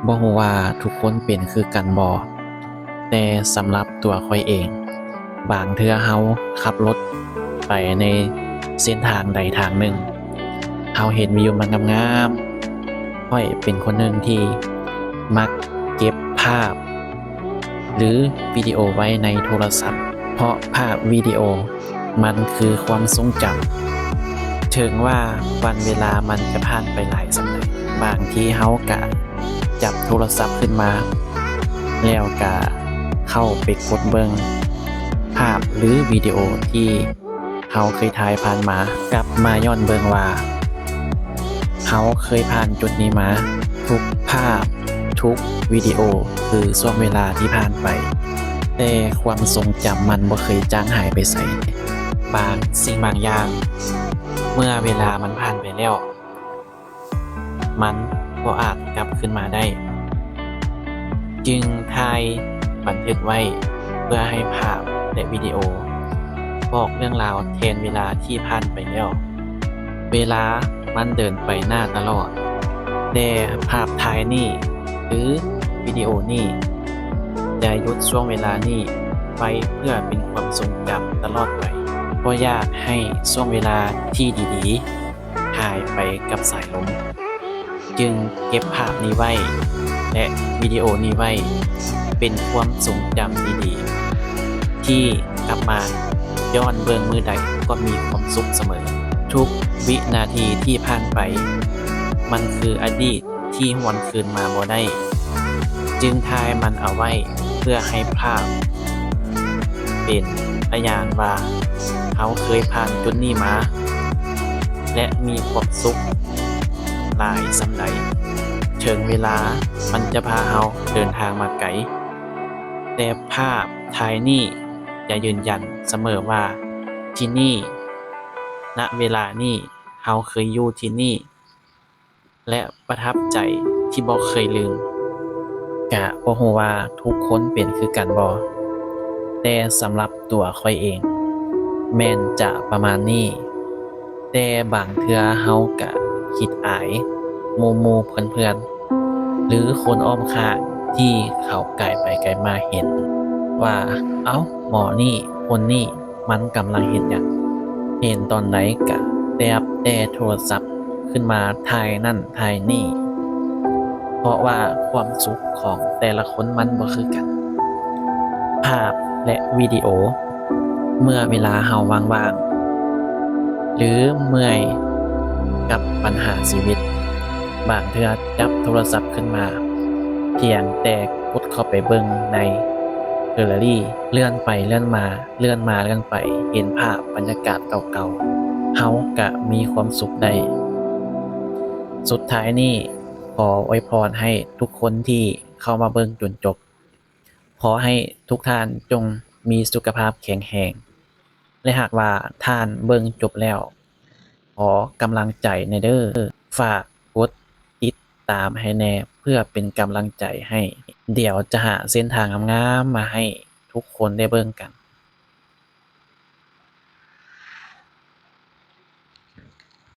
ບໍ່ຮູ້ວ່າທຸກຄົນເປັນຄືກັນບໍ່, ແຕ່ສຳລັບຕົວຂ້ອຍເອງ, ບາງເທື່ອເຮົາຂັບລົດໄປໃນເສັ້ນທາງໃດທາງໜຶ່ງ, ເຮົາເຫັນວິວມັນງາມໆ, ຂ້ອຍເປັນຄົນໜຶ່ງທີ່ມັກເກັບພາບ ຫຼື ວິດີໂອໄວ້ໃນໂທລະສັບ, ເພາະພາບວິດີໂອມັນຄືຄວາມຊົງຈຳ. ເຖິງວ່າວັນເວລາມັນຈະຜ່ານໄປຫຼາຍສ່ຳໃດ, ບາງທີເຮົາກະຈັບໂທລະສັບຂຶ້ນມາ ແລ້ວກະເຂົ້າໄປກົດເບິ່ງພາບ ຫຼື ວິດີໂອທີ່ ເຮົາເຄີຍຖ່າຍຜ່ານມາ, ກັບມາຍ້ອນເບິ່ງວ່າເຮົາເຄີຍຜ່ານຈຸດນີ້ມາ. ທຸກພາບ, ທຸກວິດີໂອ ຄືຊ່ວງເວລາທີ່ຜ່ານໄປ, ແຕ່ຄວາມຊົງຈຳມັນບໍ່ເຄີຍຈາງຫາຍໄປໃສ. ບາງສິ່ງບາງຢ່າງ, ເມື່ອເວລາມັນຜ່ານໄປແລ້ວ, ມັນບໍ່ອາດກັບຄືນມາໄດ້, ຈຶ່ງຖ່າຍບັນທຶກໄວ້ເພື່ອໃຫ້ພາບ ແລະ ວິດີໂອບອກເລື່ອງລາວແທນເວລາທີ່ຜ່ານໄປແລ້ວ. ເວລາມັນເດີນໄປໜ້າຕະຫຼອດ, ແຕ່ພາບຖ່າຍນີ້ ຫຼື ວິດີໂອນີ້ ຈະຢຸດຊ່ວງເວລານີ້ໄວ້ເພື່ອເປັນຄວາມຊົງຈຳຕະຫຼອດໄປ. ບໍ່ຢາກໃຫ້ຊ່ວງເວລາທີ່ດີໆ ຫາຍໄປກັບສາຍລົມ, ຈຶ່ງເກັບພາບນີ້ໄວ້ ແລະ ວິດີໂອນີ້ໄວ້ ເປັນຄວາມຊົງຈຳດີໆ ທີ່ກັບມາຍ້ອນເບິ່ງມື້ໃດກໍມີຄວາມສຸກສະເໝີ. ທຸກວິນາທີທີ່ຜ່ານໄປ ມັນຄືອະດີດ ທີ່ຫວນຄືນມາບໍ່ໄດ້, ຈຶ່ງຖ່າຍມັນເອົາໄວ້ເພື່ອໃຫ້ພາບເປັນພະຍານວ່າເຮົາເຄີຍຜ່ານຈຸດນີ້ມາ ແລະ ມີຄວາມສຸກຫຼາຍສ່ຳໃດ. ເຖິງເວລາມັນຈະພາເຮົາເດີນທາງມາໄກ, ແຕ່ພາບຖ່າຍນີ້ຈະຢືນຢັນສະເໝີວ່າທີ່ນີ້, ນະເວລານີ້ ເຮົາເຄີຍຢູ່ທີ່ນີ້ ແລະ ປະທັບໃຈທີ່ບໍ່ເຄີຍລືມ. ກະບໍ່ຮູ້ວ່າທຸກຄົນເປັນຄືກັນບໍ່, ແຕ່ສຳລັບຕົວຂ້ອຍເອງ ແມ່ນຈະປະມານນີ້. ແຕ່ບາງເທື່ອເຮົາກະຂີ້ອາຍໝູ່ໆເພື່ອນໆ ຫຼື ຄົນອ້ອມຂ້າງທີ່ເຂົາກາຍໄປກາຍມາເຫັນວ່າ, ເອົ້າ, ໝໍນີ້, ຄົນນີ້ ມັນກຳລັງເຮັດຫຍັງ? ເຫັນຕອນໃດກະແຕ່ແຕ່ໂທລະສັບຂຶ້ນມາຖ່າຍນັ້ນຖ່າຍນີ້, ເພາະວ່າຄວາມສຸກຂອງແຕ່ລະຄົນມັນບໍ່ຄືກັນ. ພາບ ແລະ ວິດີໂອ ເມື່ອເວລາເຮົາວ່າງໆ ຫຼື ເມື່ອຍກັບບັນຫາຊີວິດ, ບາງເທື່ອຈັບໂທລະສັບຂຶ້ນມາ, ພຽງແຕ່ກົດເຂົ້າໄປເບິ່ງໃນແກັລເລີຣີ, ເລື່ອນໄປເລື່ອນມາ, ເລື່ອນມາເລື່ອນໄປ ເຫັນພາບບັນຍາກາດເກົ່າໆ, ເຮົາກະມີຄວາມສຸກໄດ້. ສຸດທ້າຍນີ້ ຂໍອວຍພອນໃຫ້ທຸກຄົນທີ່ເຂົ້າມາເບິ່ງຈົນຈົບ, ຂໍໃຫ້ທຸກທ່ານຈົ່ງມີສຸຂະພາບແຂງແຮງ ແລະ ຫາກວ່າທ່ານເບິ່ງຈົບແລ້ວ, ຂໍກຳລັງໃຈແດ່ເດີ້. ຝາກກົດຕິດຕາມໃຫ້ແດ່ ເພື່ອເປັນກຳລັງໃຈໃຫ້. ດຽວຈະຫາເສັ້ນທາງງາມໆມາໃຫ້ທຸກຄົນໄດ້ເບິ່ງກັນ.